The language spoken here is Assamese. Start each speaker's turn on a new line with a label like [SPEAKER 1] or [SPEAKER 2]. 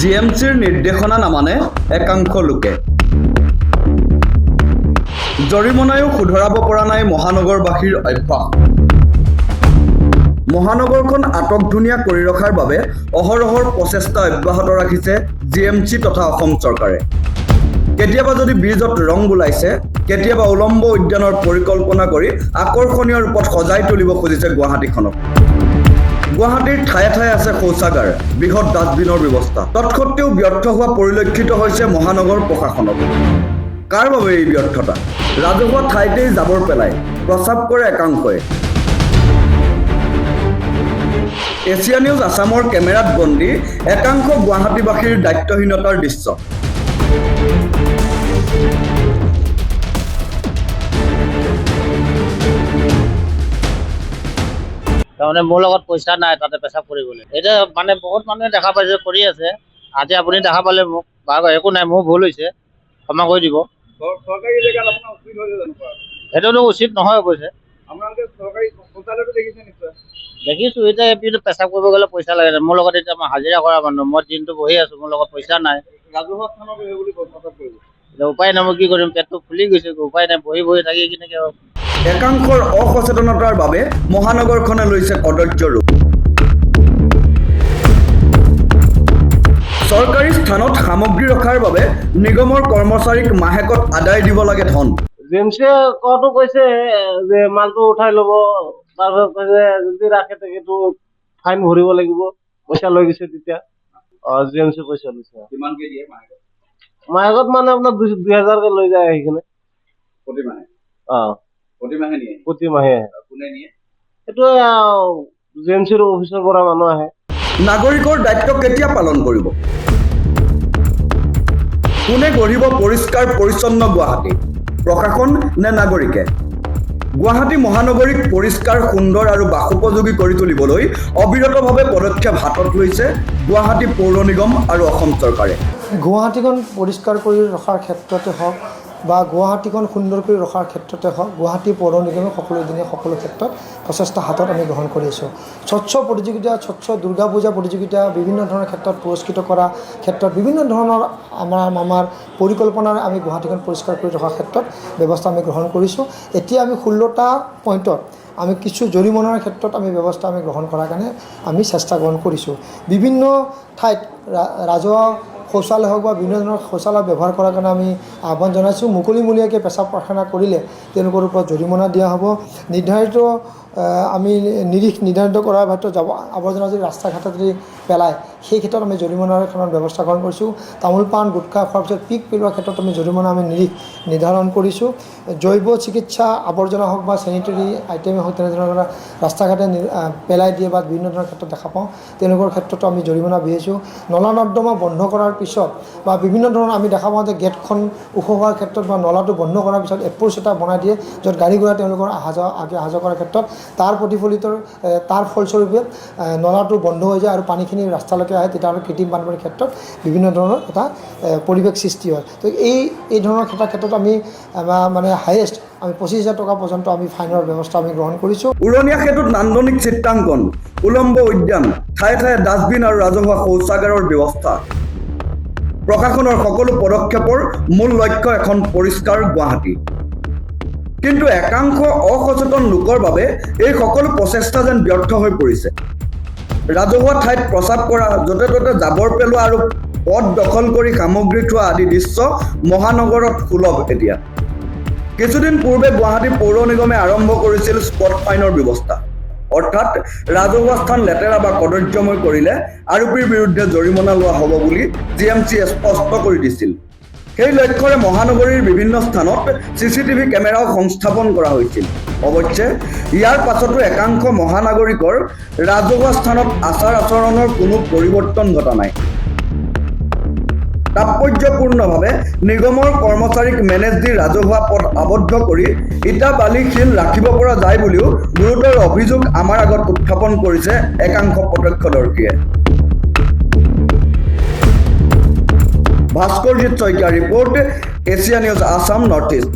[SPEAKER 1] জি এম চিৰ নিৰ্দেশনা নামানে একাংশ লোকে। জৰিমনায়ো শুধৰাব পৰা নাই মহানগৰবাসীৰ অভ্যাস। মহানগৰখন আটকধুনীয়া কৰি ৰখাৰ বাবে অহৰহৰ প্ৰচেষ্টা অব্যাহত ৰাখিছে জি এম চি তথা অসম চৰকাৰে। কেতিয়াবা যদি ব্ৰিজত ৰং বুলাইছে, কেতিয়াবা উলম্ব উদ্যানৰ পৰিকল্পনা কৰি আকৰ্ষণীয় ৰূপত সজাই তুলিব খুজিছে গুৱাহাটীখনক। গুৱাহাটীৰ ঠায়ে ঠায়ে আছে শৌচাগাৰ, বৃহৎ ডাষ্টবিনৰ ব্যৱস্থা। তৎসত্ত্বেও ব্যৰ্থ হোৱা পৰিলক্ষিত হৈছে মহানগৰ প্ৰশাসনক। কাৰ বাবে এই ব্যৰ্থতা? ৰাজহুৱা ঠাইতেই জাবৰ পেলায় প্ৰস্ৰাৱ কৰে একাংশই। এছিয়া নিউজ আছামৰ কেমেৰাত বন্দী একাংশ গুৱাহাটীবাসীৰ দায়িত্বহীনতাৰ দৃশ্য।
[SPEAKER 2] তাৰমানে মোৰ লগত পইচা নাই তাতে পেচাব কৰিবলৈ। এতিয়া মানে বহুত মানুহে দেখা পাইছে, কৰি আছে। আজি আপুনি দেখা পালে মোক বাৰু, একো নাই, মোৰ ভুল হৈছে, ক্ষমা কৰি দিব।
[SPEAKER 3] চৰকাৰী জেগাত আপোনাৰ উচিত হৈছে জানো কৰা?
[SPEAKER 2] সেইটোতো উচিত নহয় অৱশ্যে।
[SPEAKER 3] আপোনালোকে চৰকাৰী শৌচালয়টো দেখিছে নিশ্চয়?
[SPEAKER 2] দেখিছোঁ। এতিয়া এইপিনে পেচাব কৰিব গ'লে পইচা লাগে। মোৰ লগত এতিয়া মই হাজিৰা কৰা মানুহ, মই দিনটো বহি আছোঁ, মোৰ লগত পইচা নাই।
[SPEAKER 3] ৰাজহুৱা স্থানত সেই বুলি প্ৰস্তাৱ কৰিব?
[SPEAKER 2] এতিয়া উপায় নাই, মই কি কৰিম? পেটটো ফুলি গৈছে, উপায় নাই, বহি বহি থাকি কেনেকৈ?
[SPEAKER 1] একাংশৰ অসচেতনতাৰ বাবে মহানগৰখনে লৈছে কদৰ্য ৰূপ। চৰকাৰী স্থানত সামগ্ৰী ৰখাৰ বাবে নিগমৰ কৰ্মচাৰীক মাহেকত আদায় দিব লাগে ধন।
[SPEAKER 4] জেমছে কোৱাটো কৈছে যে মালটো উঠাই ল'ব। তাৰপিছত কৈছে যদি ৰাখে তেখেতো ফাইন ভৰিব লাগিব। পইচা লৈ গৈছে তেতিয়া। অ, জিএমচি পইচা লৈছে।
[SPEAKER 3] কিমানকে দিয়ে মাহেকত?
[SPEAKER 4] মাহেকত মানে আপোনাৰ 2000কে লৈ যায় আহি কিনে।
[SPEAKER 3] প্ৰতি মাহে?
[SPEAKER 4] অ।
[SPEAKER 3] প্ৰতি মাহে নিয়ে?
[SPEAKER 4] প্ৰতি মাহে।
[SPEAKER 3] কোনে নিয়ে?
[SPEAKER 4] সেইটো জিএমচিৰ অফিচৰ পৰা মানুহ আহে।
[SPEAKER 1] নাগৰিকৰ দায়িত্ব কেতিয়া পালন কৰিব? কোনে গঢ়িব পৰিষ্কাৰ পৰিচ্ছন্ন গুৱাহাটী, প্ৰশাসন নে নাগৰিকে? গুৱাহাটী মহানগৰীক পৰিষ্কাৰ, সুন্দৰ আৰু বাসোপযোগী কৰি তুলিবলৈ অবিৰতভাৱে পদক্ষেপ হাতত লৈছে গুৱাহাটী পৌৰ নিগম আৰু অসম চৰকাৰে।
[SPEAKER 5] গুৱাহাটীখন পৰিষ্কাৰ কৰি ৰখাৰ ক্ষেত্ৰতে হওক বা গুৱাহাটীখন সুন্দৰ কৰি ৰখাৰ ক্ষেত্ৰতে হওক, গুৱাহাটী পৌৰ নিগমে সকলো দিনে সকলো ক্ষেত্ৰত প্ৰচেষ্টা হাতত আমি গ্ৰহণ কৰি আছোঁ। স্বচ্ছ প্ৰতিযোগিতা, স্বচ্ছ দুৰ্গা পূজা প্ৰতিযোগিতা, বিভিন্ন ধৰণৰ ক্ষেত্ৰত পুৰস্কৃত কৰা ক্ষেত্ৰত বিভিন্ন ধৰণৰ আমাৰ পৰিকল্পনাৰে আমি গুৱাহাটীখন পৰিষ্কাৰ কৰি ৰখাৰ ক্ষেত্ৰত ব্যৱস্থা আমি গ্ৰহণ কৰিছোঁ। এতিয়া আমি 16টা পইণ্টত আমি কিছু জৰিমনাৰ ক্ষেত্ৰত আমি ব্যৱস্থা আমি গ্ৰহণ কৰাৰ কাৰণে আমি চেষ্টা গ্ৰহণ কৰিছোঁ। বিভিন্ন ঠাইত ৰাজহুৱা শৌচালয় হওক বা বিভিন্ন ধৰণৰ শৌচালয় ব্যৱহাৰ কৰাৰ কাৰণে আমি আহ্বান জনাইছোঁ। মুকলিমূৰীয়াকৈ পেচাব পায়খানা কৰিলে তেওঁলোকৰ ওপৰত জৰিমনা দিয়া হ'ব। নিৰ্ধাৰিত আমি নিৰিখ নিৰ্ধাৰিত কৰাৰ ক্ষেত্ৰত যাব আৱৰ্জনা যদি ৰাস্তা ঘাটত যদি পেলায়, সেই ক্ষেত্ৰত আমি জৰিমনাৰ এখনৰ ব্যৱস্থা গ্ৰহণ কৰিছোঁ। তামোল পাণ গুটখা খোৱাৰ পিছত পিক পেলোৱাৰ ক্ষেত্ৰত আমি জৰিমনা আমি নিৰিখ নিৰ্ধাৰণ কৰিছোঁ। জৈৱ চিকিৎসা আৱৰ্জনা হওক বা চেনিটেৰী আইটেমেই হওক, তেনেধৰণৰ ৰাস্তা ঘাটে পেলাই দিয়ে বা বিভিন্ন ধৰণৰ ক্ষেত্ৰত দেখা পাওঁ, তেওঁলোকৰ ক্ষেত্ৰতো আমি জৰিমনা বিহিছোঁ। নলা নৰ্দমা বন্ধ কৰাৰ পিছত বা বিভিন্ন ধৰণৰ আমি দেখা পাওঁ যে গেটখন ওখ হোৱাৰ ক্ষেত্ৰত বা নলাটো বন্ধ কৰাৰ পিছত এপ্ৰ'চ এটা বনাই দিয়ে, য'ত গাড়ী ঘোঁৰা তেওঁলোকৰ অহা যোৱা আগে অহা যোৱা কৰাৰ ক্ষেত্ৰত তাৰ প্ৰতিফলিত তাৰ ফলস্বৰূপে নলাটো বন্ধ হৈ যায় আৰু পানীখিনি ৰাস্তালৈকে আহে। তেতিয়াহ'লে কৃত্ৰিম বানপানীৰ ক্ষেত্ৰত বিভিন্ন ধৰণৰ এটা পৰিৱেশ সৃষ্টি হয়। তো এই ধৰণৰ ক্ষেত্ৰত আমি মানে হায়েষ্ট আমি 25,000 টকা পৰ্যন্ত আমি ফাইনৰ ব্যৱস্থা আমি গ্ৰহণ কৰিছোঁ।
[SPEAKER 1] উৰণীয়া সেতুত নান্দনিক চিত্ৰাংকন, উলম্ব উদ্যান, ঠায়ে ঠায়ে ডাষ্টবিন আৰু ৰাজহুৱা শৌচাগাৰৰ ব্যৱস্থা। প্ৰশাসনৰ সকলো পদক্ষেপৰ মূল লক্ষ্য এখন পৰিষ্কাৰ গুৱাহাটী। কিন্তু একাংশ অসচেতন লোকৰ বাবে এই সকলো প্ৰচেষ্টা যেন ব্যৰ্থ হৈ পৰিছে। ৰাজহুৱা ঠাইত প্ৰস্ৰাৱ কৰা, য'তে ত'তে জাবৰ পেলোৱা আৰু পথ দখল কৰি সামগ্ৰী থোৱা আদি দৃশ্য মহানগৰত সুলভ এতিয়া। কিছুদিন পূৰ্বে গুৱাহাটী পৌৰ নিগমে আৰম্ভ কৰিছিল স্পট ফাইনৰ ব্যৱস্থা। অৰ্থাৎ ৰাজহুৱা স্থান লেতেৰা বা কদৰ্যময় কৰিলে আৰোপীৰ বিৰুদ্ধে জৰিমনা লোৱা হ'ব বুলি জি এম চিয়ে স্পষ্ট কৰি দিছিল। সেই লক্ষ্যৰে মহানগৰীৰ বিভিন্ন স্থানত চি চি টিভি কেমেৰাও সংস্থাপন কৰা হৈছিল। অৱশ্যে ইয়াৰ পাছতো একাংশ মহানাগৰিকৰ ৰাজহুৱা স্থানত আচাৰ আচৰণৰ কোনো পৰিৱৰ্তন ঘটা নাই। তাৎপৰ্যপূৰ্ণভাৱে নিগমৰ কৰ্মচাৰীক মেনেজ দি ৰাজহুৱা পথ আবদ্ধ কৰি ইটা, বালি, শিল ৰাখিব পৰা যায় বুলিও গুৰুতৰ অভিযোগ আমাৰ আগত উত্থাপন কৰিছে একাংশ প্ৰত্যক্ষদৰ্শীয়ে। Bhaskarjit Saikia report, Asia news Assam north east.